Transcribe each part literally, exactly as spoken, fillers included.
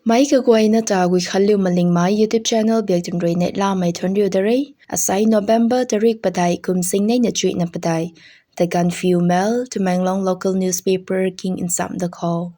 Meic kaguayna ta Guikhanliu Malingmei YouTube channel biak tun rui neihlamei thuanc riu da re. Asai November tarik padeih kum singneina chuihna padeih, The Gaanphiu Mail, Tamenglong local newspaper king nchamh da khou.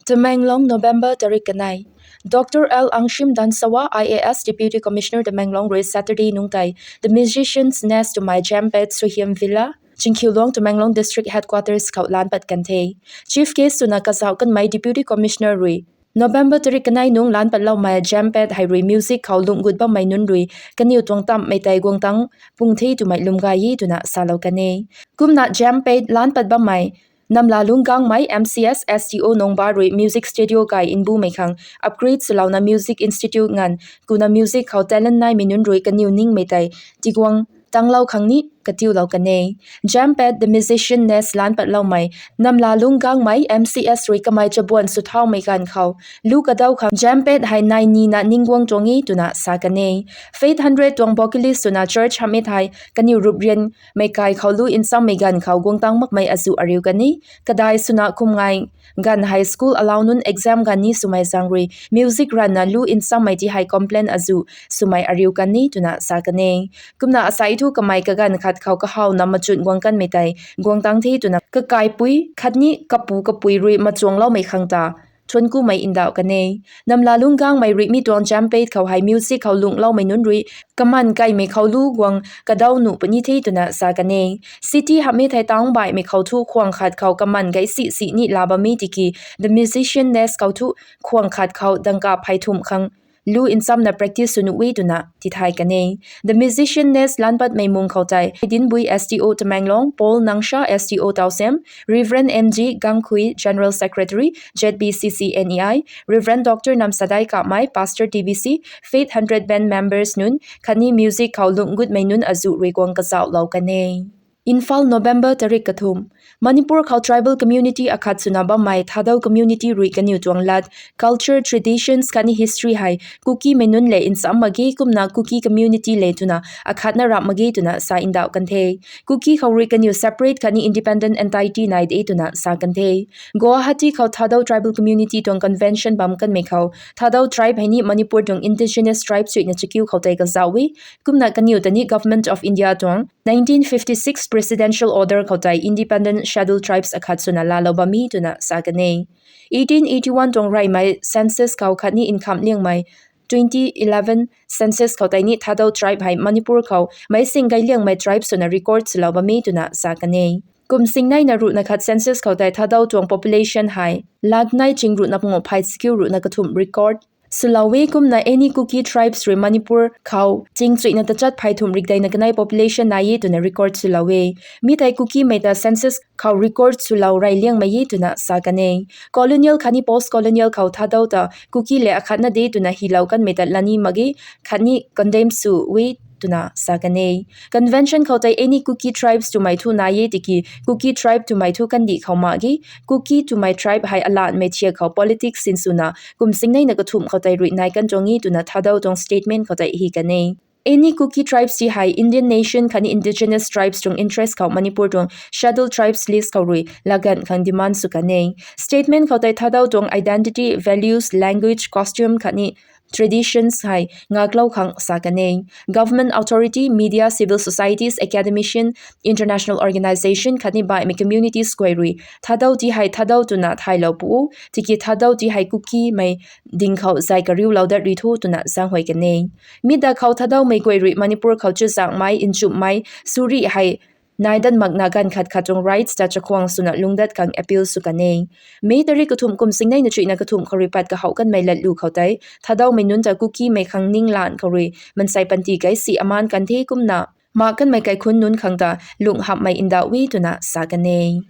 Tamenglong, November tarik kanei. Doctor L Angshim Danshawa, I A S, Deputy Commissioner Tamenglong rui Saturday nung tei The Musicians Nest twmei Jampet Suhiam Villa, Chingkhiuluang, Tamenglong District Headquarters khou lan pat kan the. Chief guest swna kazauh kanmei Deputy Commissioner rui November tarik kanei nung lan patloumei Jampet hei rui music khou lungh gut bammei nunc rui kaniw tuang tamhmei tei guang tangc pung the twmei lwm gay e twna salou kan e. Kumna Jampet lan pat bammei Namlalungc Gangmei M C S S D O Nungba rui music studio kai mbumei khang upgrade swlouna music institute nganv kuna music khou talent naimei nunc rui kaniw ningmei tei tiguang tanglou khang ni katiulou kan e. Jampet The Musician Nest lan patloumei Namlalungc Gangmei M C S rui kamei chabuan swthaumei ganv khou lu kadau khang Jampet hei nai nina ningguang tuang e twna sa kan e. Faith Hundred tuang vocalist swna church hamhmei thei kaniw rup rianmei kai khou lu nchammei ganv khou guang tangc makmei azuh ariu kan e. Kadai swna kum ngai ganv hei school alau nunc exam ganv ni swmei zaeng rui music ranvna lu nchammei ti hei complain azuh swmei ariu kan e twna sa kan e. Kumna asai thu kamei kaganv khat khou kahawna machun guang kanmei tei guang tangc the twna kakaipui khatni kapu kapui rui machuangloumei khang ta thuanc kumei ndauh kan e. Namlalungc Gangmei rui mi tuang Jampet khou hei music khou lungloumei nunc rui kaman kaimei khou lu guang kadau nuh puni the twna sa kan e. City hamhmei thei town baihmei khou thu khwang khat khou kaman gay si si ni la bam e tiki The Musician Nest khou thu khwang khat khou dangka phey thumh khang lu nchamna practice sw nuh e twna tithay kan e. The Musician Nest lan patmei mung khou tei Dinbui S D O Tamenglong, Paul Nangsha S D O Tawsem, Reverend M G Gangkhui General Secretary Z B C C N E I, Reverend Doctor Namsadai Kapmei Pastor T B C, Faith Hundred Band members nunc khatni music khou lungh gutmei nunc azuh rui guang kazauhlou kan e. Imphal, November tarik kathumh. Manipur khou tribal community akhat swna bammei Thadou community rui kaniw tuang lat, culture, traditions khatni history hei Kukimei nunc le nchamc mak ge kumna Kuki community le twna akhatna ramh mak ge twna sa ndauh kan the. Kuki khou rui kaniw separate khatni independent entity nai de twna sa kan the. Guwahati khou Thadou tribal community tuang convention bam kanmei khou Thadou tribe hei ni Manipur tuang indigenous tribe chuihna chakiu khou tei kazauh e. Kumna kaniw ta ni Government of India tuang nineteen fifty-six Presidential Order khou tei Independent Scheduled Tribes akhat swna laalou bam e twna sa kan e. Eighteen eighty-one tuang reymei census khou khatni nkhamh liangmei twenty eleven census khou tei ni Thadou tribe hei Manipur khou meic sing gay liangmei tribe swna record swlou bam e twna sa kan e. Kum singneina ruhna khat census khou tei Thadou tuang population hei lakh nei ching ruhna panguh phey chakiu ruhna kathumh record swlou e. Kumna any Kuki tribes rui Manipur khou ching chuihna tachat phey thumh rikdeina kanei population nai e twna record swlou e. Mi tei Kukimei ta census khou record swlou rey liangmei e twna sa kan e. Colonial khatni post colonial khou Thadou ta Kuki le akhatna de twna hilou kanmei ta lani mak ge khatni condemn sw e twna sa kan e. Convention khou tei any Kuki tribes twmei thu nai e tiki Kuki tribe twmei thu kandih khou mak ge. Kuki twmei tribe hei alanmei thiak khou politics sinswna kum singneina kathumh khou tei rui nai kan tuang e twna Thadou tuang statement khou tei hi kan e. Any Kuki tribes ti hei Indian nation khatni indigenous tribes tuang interest khou Manipur tuang Scheduled Tribes list khou rui laganv khang demand sw kan e. Statement khou tei Thadou tuang identity, values, language, costume khatni traditions hei ngaklou khang sa kan e. Government authority, media, civil societies, academician, international organisation khatni baihmei communities guay rui Thadou ti hei Thadou twna thaylou pu o, tiki Thadou ti hei Kukimei ding khou zay kariulou dat ri tho twna zaenghuay kan e. Mi da khou Thadoumei guay rui Manipur khou chuzaenghmei, nchumhmei, suri hei nai dat makna ganv khat khat tuang rights ta chakhwang swna lungdat khang appeal sw kan e. May tarik kathumh kum singneina chuihna kathumh khou rui pat kahouh kanmei latlu khou tei Thadoumei nunc ta Kukimei khang ninglan khou rui mansei panty kaisi amaan kan the kumna mak kanmei kaikhunc nunc khang ta lungh hamhmei ndauh e twna sa kan e.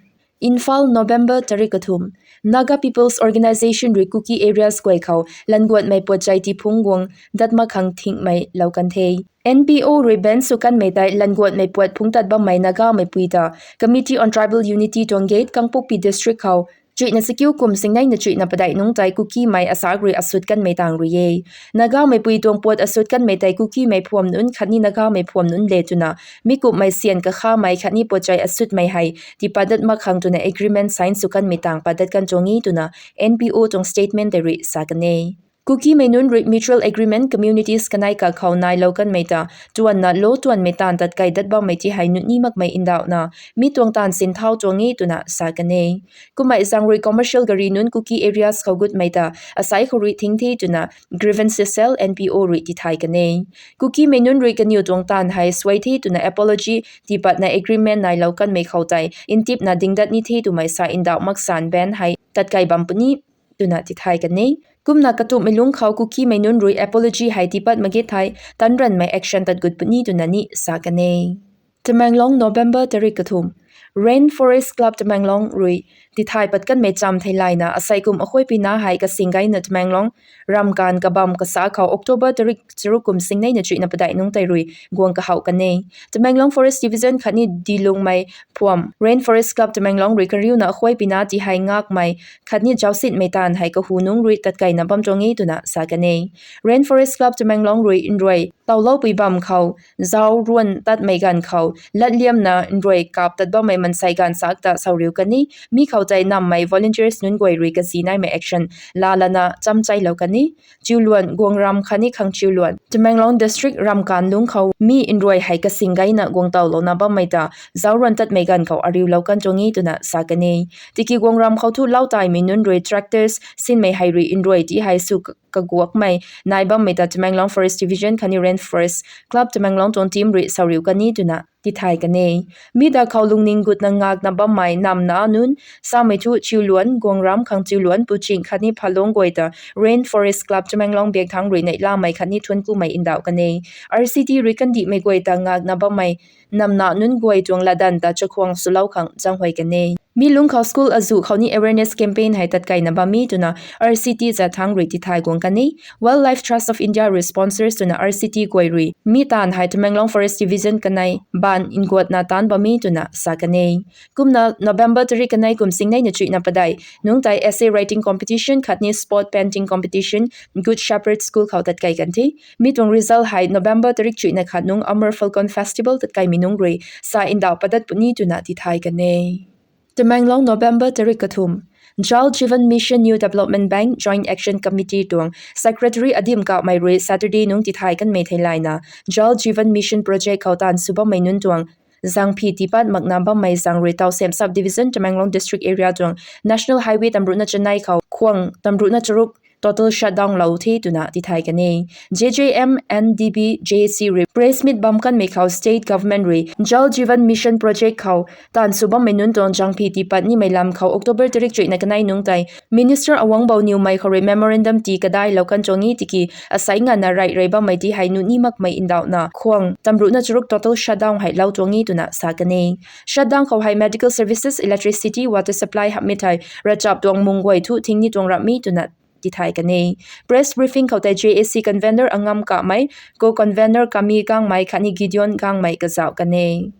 Imphal, November tarik kathumh. Naga People's Organisation rui Kuki areas guay khou languatmei puat chai tiphungc guang dat mak khang thingmei lou kan the. N P O rui ban sw kanmei tei languatmei puat phungc tat bammei Nagamei pui ta Committee on Tribal Unity tuang gate Kangpokpi District khou chuihna chakiu kum singneina chuihna padeih nungc tei Kukimei asak rui asut kanmei tang rui e. Nagamei pui tuang puat asut kanmei tei Kukimei phuam nunc khatni Nagamei phuam nunc le twna mi kumhmei syan kakhamei khatni puat chai asutmei hei tipat dat mak khang twna agreement sign sw kanmei tang pat dat kan tuang e twna N P O tuang statement tei rui sa kan e. Kukimei nunc rui mutual agreement communities kanei kakhou nailou kanmei ta tuanna lo tuanmei taanv tat kai dat bammei ti hei nuni makmei ndauhna mi tuang taanv sin thau tuang e twna sa kan e. Kummei zaeng rui commercial gari nunc Kuki areas khou gutmei ta asai khou rui thing the twna grievance cell N P O rui tithay kan e. Kukimei nunc rui kaniw tuang taanv hei suai the twna apology tiipatna agreement nailou kanmei khou tei ntipna dingdat ni the twmei sa ndauh maksan ban hei tat kai bam puni twna tithay kan e. Kumna katumhmei lungc khou Kukimei nunc rui apology hei tiipat mak ge thei tanranmei action tat gut puni twna ni sa kan e. Tamenglong, November tarik kathumh. Rainforest Club Tamenglong rui tithay pat kanmei cham theilayna asei kum akhuaipui na hei kasing gayna Tamenglong ramkaanv kabam kasa khou October tarik charuk kum singneina chuihna padeih nungc tei rui guang kahouh kan e. Tamenglong Forest Division khatni Dilungmei Phuam Rainforest Club Tamenglong rui kariuna akhuaipui na ti hei ngakmei khatni zaucsinmei taanv hei kahu nungc rui tatkeina bam tuang e twna sa kan e. Rainforest Club Tamenglong rui nruai tauloupui bam khou zau ruan tatmei ganv khou latliamna nruai kap tat bammei mansei gaanv sak ta sauriu kan e. Mi khou tei nammei volunteers nunc guay rui kazi naimei action laalana chamcheilou kan e. Chiuluan, Guangram khatni Khangchiuluan, Tamenglong District ramkaanv lungc khou mi nruai hei kasing gayna guang taulouna bammei ta zau ruan tatmei ganv khou ariulou kan tuang e twna sa kan e. Tiki Guangram khou thu lau taimei nunc rui tractors sinmei hei rui nruai ti hei sw kaguakmei nai bammei ta Tamenglong Forest Division khatni Rainforest Club Tamenglong tuang team rui sauriu kan e twna tithay kan e. Mi da khou lungning gutna ngakna bammei namna nunc samei thu Chiuluan, Guangram, Khangchiuluan, Puching khatni Phalung guay ta Rainforest Club Tamenglong biakthang rui neihlamei khatni thuanc kumei ndauh kan e. R C T rui kandihmei guay ta ngakna bammei namna nunc guay tuang latdanv ta chakhwang swlou khang zaenghuay kan e. Mi lungc khou school azuh khou ni awareness campaign hei tatkeina bam e twna R C T zat thangc rui tithay guang kan e. Wildlife Trust of India rui sponsors twna R C T guay rui mi taanv hei Tamenglong Forest Division kanei baanv nguatna taanc bam e twna sa kan e. Kumna November tarik kanei kum singneina chuihna padeih nungc tei essay writing competition khatni spot painting competition Good Shepherd School khou tatkei kan the. Mi tuang result hei November tarik chuihna khat nungc Amur Falcon Festival tatkeimei nungc rui sa ndauh padat puni twna tithay kan e. Tamenglong, November tarik kathumh. Jal Jeevan Mission New Development Bank Joint Action Committee tuang Secretary Adim Kamei rui Saturday nungc tithay kanmei theilayna Jal Jeevan Mission Project khou taanv sw bammei nunc tuang zaengphi tiipat makna bammei zaeng rui Tousem Sub Division, Tamenglong District Area tuang National Highway tamruhna chanei khou khwang tamruhna charuk total shutdown lou the twna tithay kan e. J J M N D B J A C rui press meet bam kanmei khou State Government rui Jal Jeevan Mission Project khou taanv sw bammei nunc tuang zaengphi tiipat nimei lam khou October tarik chuihna kanei nungc tei Minister Awang Bawniwmei khou rui memorandum tii kadailou kan tuang e tiki asei nganvna rey rey bammei ti hei nuni makmei ndauhna khwang tamruhna charuk total shutdown hei lou tuang e twna sa kan e. Shutdown khou hei medical services, electricity, water supply hamhmei thei ravchap tuang mung guay thu thing ni tuang ramh e twna tithay kan e. Press briefing khou tei J A C convener Angam Kamei, co-convener Kami Gangmei khatni Gideon Gangmei kazauh kan e.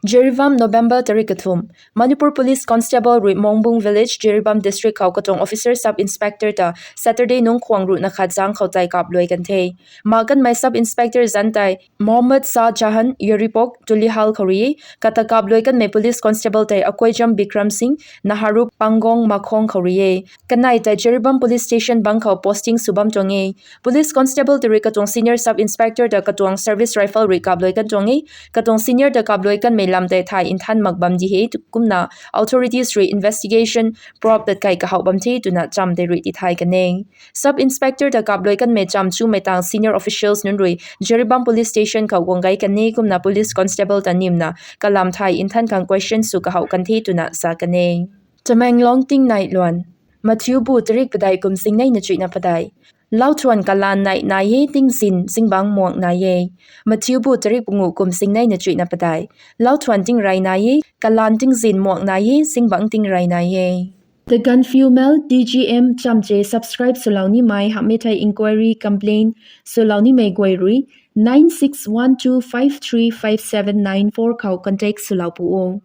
Jiribam, November tarik kathumh. Manipur Police Constable rui Mongbung Village, Jiribam District khou katuang officer sub inspector ta Saturday nungc khwang ruhna khat zaeng khou tei kapluai kan the. Mak kanmei sub inspector zanc tei Mohammad Shah Jahan, Yaripok, Tulihal khou rui e. Kata kapluai kanmei police constable tei Akoijam Bikram Singh, Naharu Pangong Makhong khou rui e. Kanei tei Jiribam Police Station bang khou posting sw bam tuang e. Police constable tei rui katuang senior sub inspector ta katuang service rifle rui kapluai kan tuang e. Katuang senior ta kapluai kanmei lam tei thay nthan mak bam di he kumna authorities rui investigation probe tatkei kahouh bam the twna cham tei rui tithay kan e. Sub inspector ta kapluai kanmei cham chumei tang senior officials nunc rui Jiribam Police Station khou guang gay kan e kumna police constable ta nimna kalam thay nthan khang question sw kahouh kan the twna sa kan e. Tamenglong tingnai luan. Mathiubu tarik padeih kum singneina chuihna padeih. Lauthuan kalan neih nai e, tingzin zingbangc muak nai e. Mathiubu tarik panguh kum singneina chuihna padeih. Lauthuan tingrey nai e, kalan tingzin muak nai e, zingbangc tingrey nai e. The Gaanphiu Mail, T G M, chamche subscribe swlou nimei hamhmei thei inquiry, complaint swlou nimei guay rui nine six one two five three five seven nine four khou contact swlou pu o.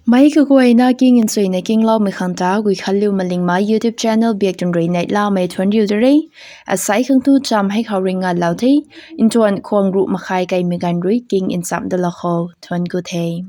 Meic kaguayna king nchuina kingloumei khang ta Guikhanliu Malingmei YouTube channel biak tun rui neihlamei thuanc riu de re. Asei khang tu cham hei khou rui nganlou the. Ntuan khwang ruh makhai keimei ganv rui king nchamh dalou khou thuanc ku the.